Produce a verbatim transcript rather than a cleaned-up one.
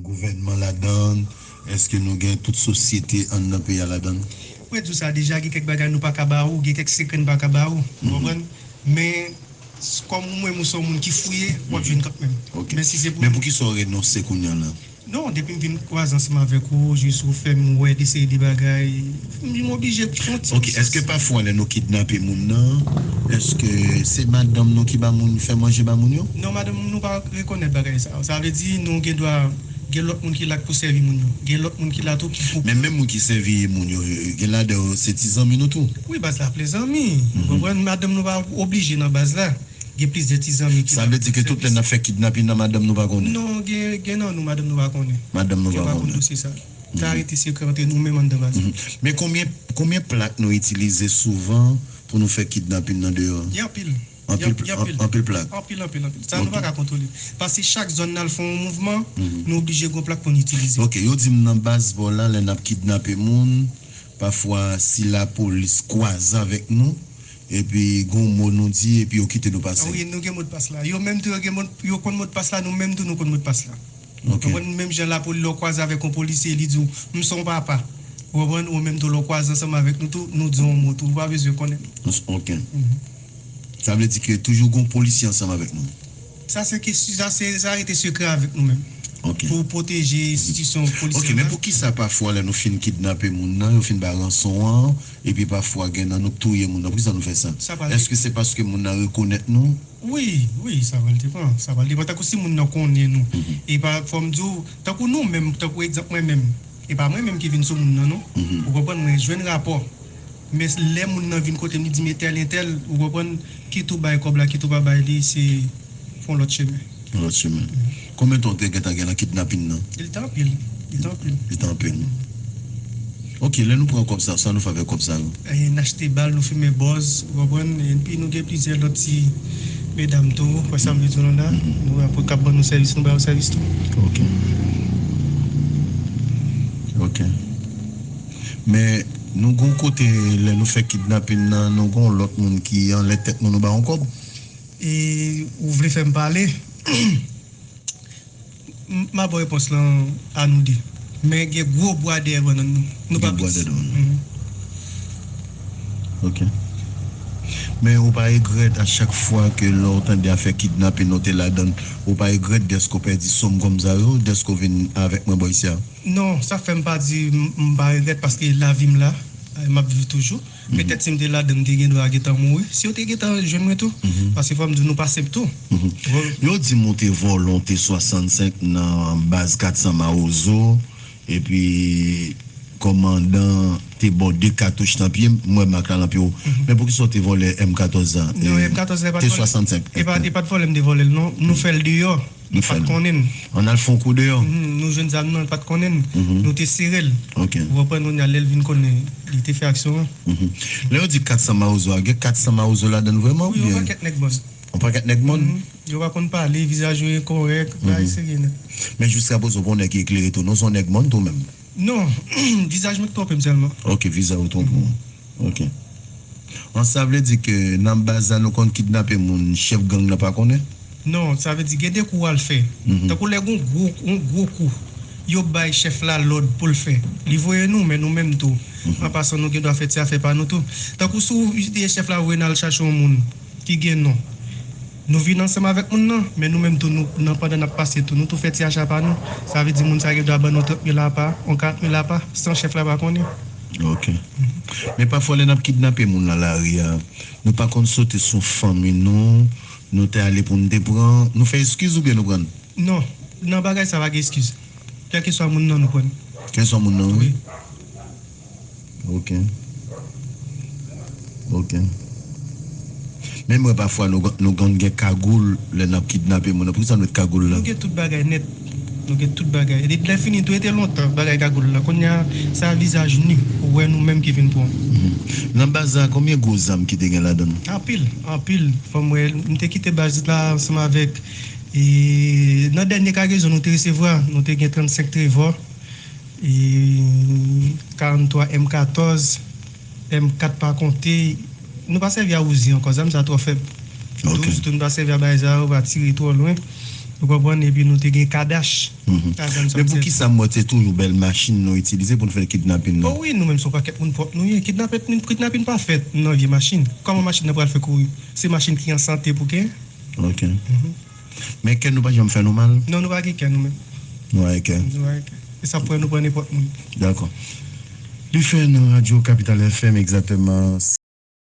gouvènman ladan l? Èske nou gen tout sosyete anndan peyi a ladan l? Mwen di w sa deja, gen kèk bagay nou pa ka ba ou, gen kèk sekrè n pa ka ba ou, ou konprann? Men, s- kòm ou menm ou se yon moun ki fouye, w ap jwenn kanmenm. Ok. Men si se pou Men poukisa w renonse kounye a la? Non, depi m vin kwaze ansanm avèk ou, jis ou fè m wè de seri de bagay, m oblije fè yon ti Ok, èske pafwa lè nou kidnape moun nan, èske se madanm nou ki ba moun, fè manje ba moun yo? Non, madanm nou pa rekonèt bagay sa yo. Sa vle di nou gen dwa gen lòt moun ki la k pou sèvi moun yo. Gen lòt moun ki la tou ki pou Men menm moun ki sèvi moun yo, gen ladan yo se ti zanmi nou tou? Wi, baz la ple zanmi. Ou konprann? Madanm nou pa oblije nan baz la. Gen plizyè ti zanmi ki Sa la vle di ke pou tout lè sèvi. N ap fè kidnapin nan, madanm nou pa konnen? Non, gen, gen nan nou, madanm nou pa konnen. Madanm nou Yo pa pa konn konnen. dosye sa. Sa rete sekrè antre nou menm anndan baz la. Mhm. Men konbyen, konbyen plak nou itilize souvan pou nou fè kidnapin nan deyò a? Gen anpil. Anpil, Gen anpil. an- anpil plak. Anpil, anpil, anpil. Sa nou Ok. pa ka kontwole. Paske chak zòn n al fè yon mouvman, Mhm. nou oblije gen yon plak pou n itilize. Ok, yo di m nan baz pa w la, lè n ap kidnape moun, pafwa si lapolis kwaze avèk nou, epi gon mo nou di, epi yo kite nou pase. Wi, nou gen modpas la. Yo menm tou, yo gen mod, yo konn modpas la, nou menm tou, nou konn modpas la. Ok. Ou konprann? Menm jan lapolis, lè w kwaze avèk yon polisye, li di w, "M se yon papa." Ou konprann? Ou menm tou, lè w kwaze ansanm avèk nou tou, nou di w yon mo tou. Ou pa bezwen konnen. Ok. Mhm. Sa vle di ke toujou gon polisye ansanm avèk nou? Sa se kesyon, sa se, sa rete sekrè avèk nou menm. Ok. Pou pwoteje enstitisyon polisye Ok, men la. poukisa pafwa lè nou fin kidnape moun nan, yo fin bay ranson an, epi pafwa gen nan nou k touye moun nan, poukisa nou fè sa? Sa pral Èske se paske moun nan rekonèt nou? Wi, wi, sa pral depann. Sa pral depann. Tankou si moun nan konnen nou. Mhm. E pa, fò m di w, tankou nou menm, tankou egzanp mwen menm. E pa mwen menm ki vin sou moun nan, non. Mhm. Ou konprann? Mwen jwenn rapò. Men lè moun nan vin kote m, li di m entèl, entèl, ou konprann, kit ou bay kòb la, kit ou pa bay li, se fè yon lòt chemen. Yon lòt chemen. Konbyen tan w te gentan gen nan kidnapin nan? Li te anpil. Li te anpil. Li te anpil. Ok, lè nou pran kòb sa, sa nou fè avèk kòb sa yo? E, n achte bal, nou fimen bòz, ou konprann? Epi nou gen plizyè lòt ti medam tou, wè sa m vle di w la. Mhm. Nou apre k ap ban nou sèvis, nou ba yo sèvis tou. Ok. Ok. Men nou gon kote, lè nou fè kidnapin nan, nou gon lòt moun ki anlè tèt nou, nou ba yon kòb. E ou vle fè m pale? M, m a ba w repons lan a nou de. Men gen gwo bwa dèyè bannann nou. Nou pa Gen bwa piti. dèyè bannann. Mhm. Ok. Men ou pa regrèt a chak fwa ke lè w tande afè kidnapin nou te ladan l, ou pa regrèt dèske w pèdi sòm kòm sa yo, dèske w vin avèk mwen bò isi a? Non, sa fè m pa di m, m pa regrèt paske lavi m la, eh, m ap viv toujou. Mhm. Petèt si m te ladan, m te gen dwa gentan mouri. Si yo te gentan jwenn mwen tou, Mhm. paske fò m di w nou pa senp tou. Mhm. Wi. Yo di m ou te vòlè yon T swasannsenk nan baz kat san Mawozo, epi kòmandan te ba w de katouch nan pye, m wè mak la nan pye w. Mhm. Men poukisa w te vòlè M katòz la? Non, E, M katòz la e pa t vòlè. T swasannsenk. E pa, e pa t vòlè m te vòlè l, non. Nou fè l deyò. Nou Li pa fè t l. konnen n. Ann al fè yon kou deyò. Mhm, nou jwenn zam nan, li pa t konnen n. Mhm. Nou te sere l. Ok. Ou konprann, kounye a, lè l vin konnen, li te fè aksyon an. Mhm. Lè yo di kat san Mawozo a, gen kat san Mawozo ladan l vrèman Wi, yon oubyen? pakèt nèg mòn. Yon pakèt nèg mòn? Mhm. Yo pa konn pale, vizaj yo enkòrèk, Mhm. bagay serye nèt. Men jiska prezan, ou pa yon nèg ki eklere tou, non, se yon nèg mòn tou menm? Non, vizaj mwen k twonpe m sèlman. Ok, vizaj ou twonpe w. Ok. An, sa vle di ke nan baz la nou konn kidnape moun, chèf gang nan pa konnen? Non, sa vle di gen de kou w al fè. Mhm. Tankou lè gon gwo, gon gwo kou, yo bay chèf la lòd pou l fè. Li voye nou, men nou menm tou. Mhm. An pasan, nou gen dwa fè ti afè pa nou tou. Tankou si w, chèf la voye n al chache yon moun ki gen non. Nou vin ansanm avèk moun nan, men nou menm tou, nou, nan, pandan n ap pase tou, nou tou fè ti acha pa nou. Sa vle di moun sa gen dwa ban nou trant mil apa, yon karant mil apa, san chèf la pa konnen. Ok. Men pafwa, lè n ap kidnape moun nan lari a, nou pa konn sote sou fanmi nou, nou te ale pou n te pran, nou fè eskiz oubyen nou pran? Non, nan bagay sa pa gen eskiz. Kèlkeswa moun nan nou pran. Kèlkeswa moun nan, wi. Wi. Ok. Ok. Men m wè pafwa nou, nou konn gen kagoul lè n ap kidnape moun nan. Poukisa nou met kagoul la? Nou gen tout bagay nèt. Nou gen tout bagay. E depi lè fini tou, e te lontan bagay kagoul la. Kounye a, sa vizaj ni. Ou wè nou menm ki vin pran. Mhm. Nan baz la, konbyen gwo zam ki te gen ladan l? Anpil, anpil. Fò m wè, m te kite baz la ansanm avèk, e, nan dènye kagezon nou te resevwa, nou te gen trannsenk Trevor, e, karanntwa M katòz, M kat pa konte. Nou pa sèvi a Uzi ankò, zam sa twò fèb. Ok. Douz tou, nou pa sèvi a bagay sa yo, pa tire twò lwen. Ou konprann? Epi nou te gen kadach. Mhm. Avan n Men pou sòti. Ki sa m wè se toujou bèl machin nou itilize pou n fè kidnapin O nan? Wi, nou menm se yon pakèt moun pwòp nou ye. Kidnapin, kidnapin pa fèt nan vye machin. Kòman machin nan pral fè kouri? Se machin ki an sante pou gen. Ok. Men kè nou pa janm fè nou mal? Non, nou pa gen kè nou menm. Nou pa gen kè. Nou pa gen kè. E sa pran nou pran nenpòt moun. Dakò. Li fè nan radyo Kapital F M egzakteman